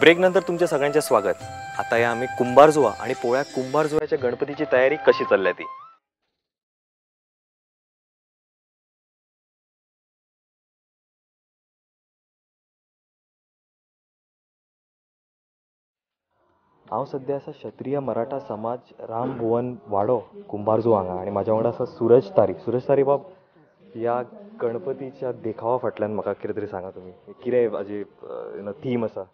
Break नंतर तुमच्या सगळ्यांचे स्वागत. आता या आम्ही कुंभारजुवा आणि पोळ्या कुंभारजुव्याच्या गणपतीची तयारी कशी चालली ती. हांव सद्या आसा क्षत्रिय मराठा समाज राम भुवन वाडो कुंभारजुवा हांगा आनी म्हाज्या वांगडा आसा सूरज तारी. सूरज तारी बाब, ह्या गणपतीच्या देखावा फाटल्यान म्हाका कितें तरी सांगा तुमी, कितें हाजी थीम आसा?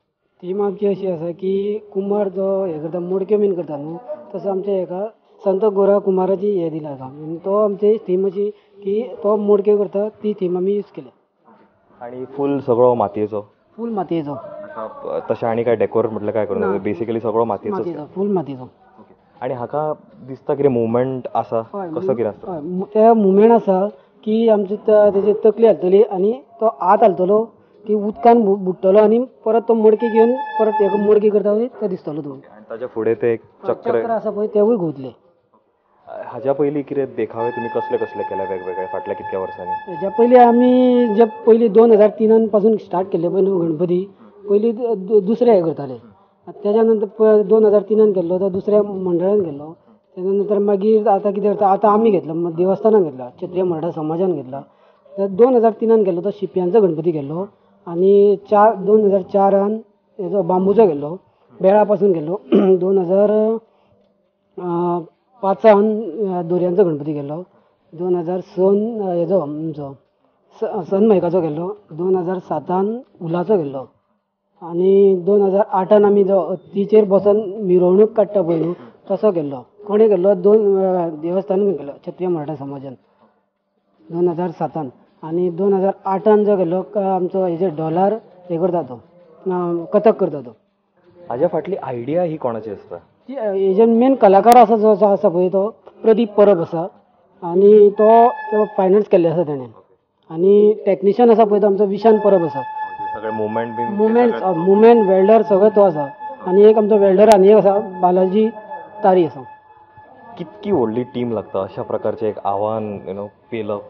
थीम आमची अशी आसा की कुंभार जो हें करता, मडक्यो बीन करता न्हू, तसो आमच्या हेका संत गोरा कुंभाराची हें दिला हाका, आनी तो आमची थीम अशी की तो मडक्यो करता, ती थीम आमी यूज केल्या. आनी फूल सगळो मातयेचो? फूल मातयेचो. तशें आनी काय डेकोर म्हटल्यार काय करूं? बेसिकली सगळो मातयेचो, फूल मातयेचो. आनी हाका दिसता कितें मुवमेंट आसा, कसो कितें आसता? ते मुवमेंट आसा की आमची तेजी तकली हालतली आनी तो हात हालतलो की उदकान बुडटलो आनी परत तो मडकी घेवन परत एक मडकी करता तो दिसतलो तुमकां. आनी ताच्या फुडें ते एक चक्र आसा पळय, तेवूय घुंवतले. हाज्या पयलीं कितें देखावे तुमी कसले कसले केले वेगवेगळे फाटल्या कितक्या वर्सांनी? हेज्या पयलीं आमी जे पयलीं 2003 पासून स्टार्ट केल्ले पळय न्हू गणपती, पयलीं दुसरे हें करताले, तेज्या नंतर 2003 केल्लो तो दुसऱ्या मंडळान केल्लो, तेज्या नंतर मागीर आतां कितें करता, आतां आमी घेतलो देवस्थानान घेतला, क्षत्रिय मराठा समाजान घेतला. 2003 केल्लो तो शिंप्यांचो गणपती केल्लो आनी 2004 हेजो बांबूचो केल्लो, बेळा पासून केल्लो. 2005 दोरयांचो गणपती केल्लो, 2006 हेजो आमचो सनमैकाचो केल्लो, 2007 उलाचो केल्लो आनी 2008 आमी जो हत्तीचेर बसोन मिरवणूक काडटा पळय न्हू तसो केल्लो. कोणें केल्लो? देवस्थानान केल्लो, क्षत्रिय मराठा समाजान 2007. आनी 2008 जो केल्लो आमचो हेजे डॉलर हे करता तो कथक करता तो. हाज्या फाटली आयडिया ही कोणाची आसता? ती हेजे मेन कलाकार आसा जो आसा पळय तो प्रदीप परब आसा आनी तो फायनान्स केल्ले आसा तेणें. आनी टॅक्निशियन आसा पळय तो आमचो विशान परब आसा. सगळे मुवमेंट बीन मुवमेंट वेल्डर सगळें तो आसा. आनी एक आमचो वेल्डर आनी एक आसा बालाजी तारी आसा. कितकी व्हडली टीम लागता अशा प्रकारचें एक आव्हान you know पेलप?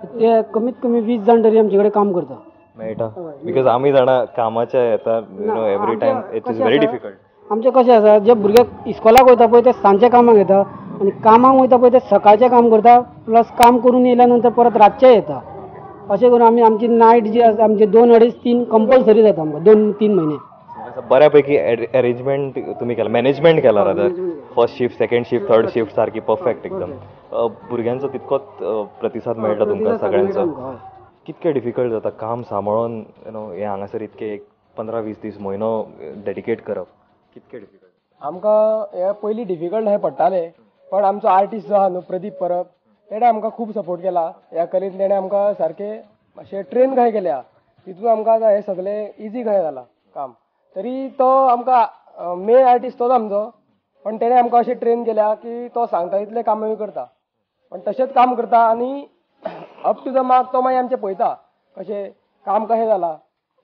ते कमीत कमी 20 जाण तरी आमचे कडेन काम करता मेळटा, because आमी जाणा कामाच्या येता you know every time it is very difficult. आमचें कशें आसा, जे भुरगे इस्कॉलाक वयता पळय ते सांजचे कामाक येता आनी कामाक वयता पळय ते सकाळचें काम करता, प्लस काम करून येयल्या नंतर परत रातचें येता. अशें करून आमी आमची नायट जी आसा आमची 2 अडेच 3 कंपल्सरी जाता आमकां 2-3 म्हयने. बऱ्यापैकी अरेंजमेंट तुमी केला, मॅनेजमेंट केला rather, first shift, second shift, third shift सारकी परफेक्ट एकदम. भुरग्यांचो तितकोच प्रतिसाद मेळटा तुमकां सगळ्यांचो? कितकें डिफिकल्ट जाता काम सांबाळून you know हें हांगासर इतकें एक 15-20 दीस म्हयनो डेडिकेट करप, कितकें डिफिकल्ट? आमकां हें पयलीं डिफिकल्ट हें पडटालें, पण आमचो आर्टिस्ट जो आहा न्हू प्रदीप परब, तेणें आमकां खूब सपोर्ट केला ह्या कलेन. तेणें आमकां सारकें अशें ट्रेन कशें केल्या, तितून आमकां आतां हें सगळें इजी कशें जालां काम. तरी तो आमकां मेन आर्टिस्ट तोच आमचो, पण तेणें आमकां अशें ट्रेन केल्या की तो सांगता तितलें काम आमी करता, पण तशेंच काम करता आनी अप टू the mark तो मागीर आमचें पळयता कशें काम कशें जालां,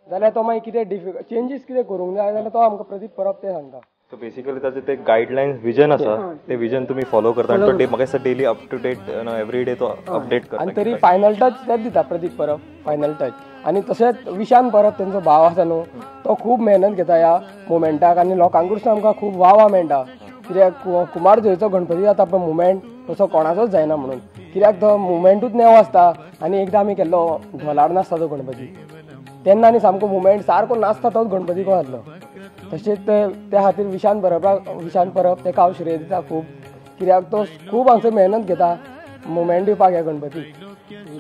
जाल्यार तो मागीर कितें डिफिकल्ट चेंजीस कितें करूंक जाय जाल्यार तो आमकां प्रदीप परब तें सांगता. सो बेसिकली ताचे ते गायडलायन्स विजन आसा, ते विजन तुमी फॉलो करता आनी तो म्हाका दिसता daily up to date every day तो अपडेट करता. आनी तरी फायनल टच तेच दिता प्रदीप परब, फायनल टच. आनी तशेंच विशान परब तेंचो भाव आसा न्हू, तो खूब मेहनत घेता ह्या मुवमेंटाक आनी लोकांकडसून आमकां खूब वाह वाह मेळटा. कित्याक कुंभारजुवेचो गणपती जाता पळय मुवमेंट तसो कोणाचोच जायना म्हणून, कित्याक तो मुवमेंटूच नेवो आसता. आनी एकदां आमी केल्लो ढोलार नाचता तो गणपती, तेन्ना आनी सामको मुवमेंट सारको नाचता तोच गणपती को जातलो. तशेंच त्या खातीर विशान परब तेका हांव श्रेय दिता खूब, कित्याक तो खूब हांगसर मेहनत घेता मुवमेंट दिवपाक ह्या गणपती.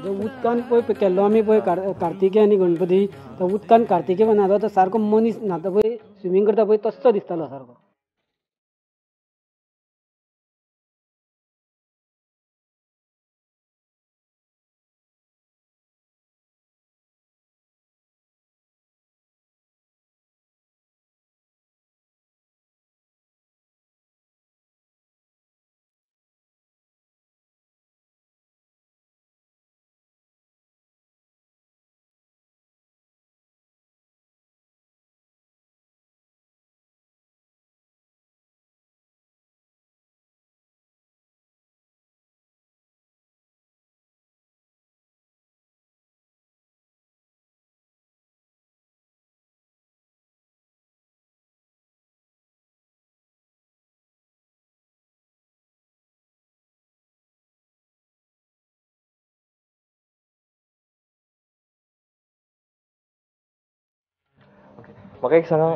जो उदकान पळय केल्लो आमी पळय कार्तिके आनी गणपती, तो उदकान कार्तिके न्हाता तो सारको मनीस न्हाता पळय स्विमींग करता पळय तसो दिसतालो सारको. म्हाका एक सांगा,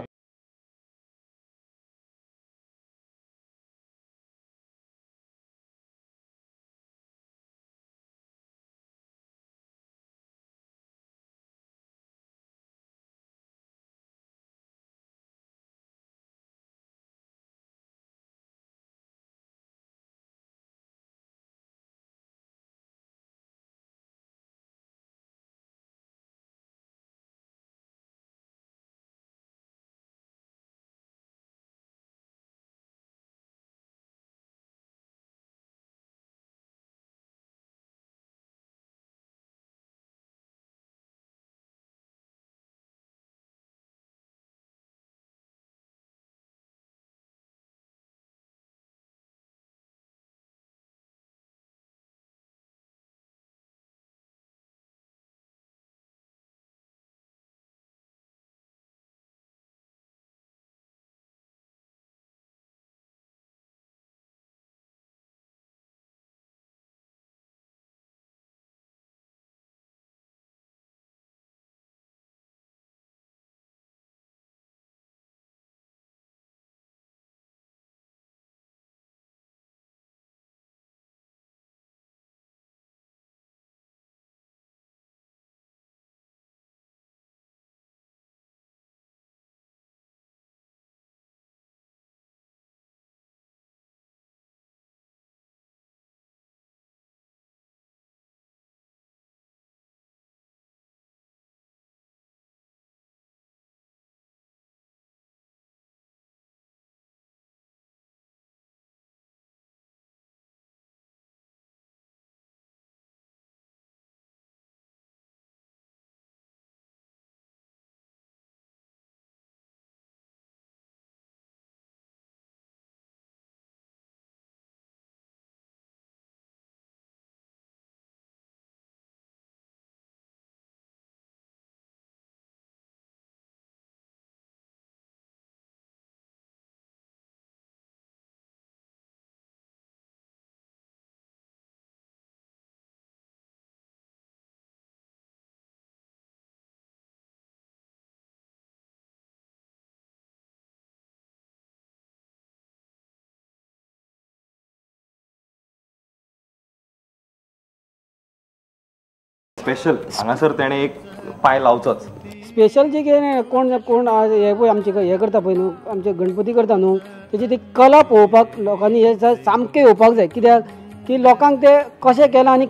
स्पेशल हांगासर तेणें एक पांय लावचोच. स्पेशल जे कितें कोण कोण हे पळय आमचे हे करता पळय न्हू, आमचे गणपती करता न्हू, तेजी ती कला पळोवपाक लोकांनी हे सामकें येवपाक जाय. कित्याक की लोकांक ते कशें केलां आनी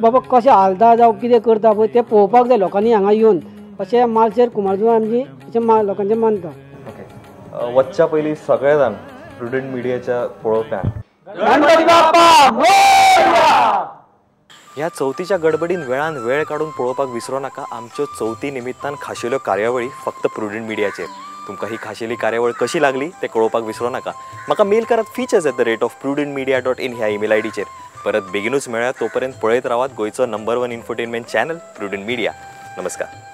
बाबा कशें हालता जावं कितें करता पळय तें पळोवपाक जाय लोकांनी हांगा येवन. अशें मालशेर कुमारजुंवा आमची अशें लोकांचें मानता. ओके, वचच्या पयलीं सगळे जाण प्रुडंट मिडियाच्या पळोवप्यांक गणपती बाप्पा मोरया. ह्या चवथीच्या गडबडीन वेळान वेळ काडून पळोवपाक विसरो नाका आमच्यो चवथी निमित्तान खाशेल्यो कार्यावळी फक्त प्रुडंट मिडियाचेर. तुमकां ही खाशेली कार्यावळ कशी लागली तें कळोवपाक विसरो नाका. म्हाका मेल करात features@prudentmedia.in ह्या ईमेल आयडीचेर. परत बेगिनूच मेळ्या, तोपर्यंत पळयत रावात गोंयचो number 1 infotainment channel Prudent Media. नमस्कार.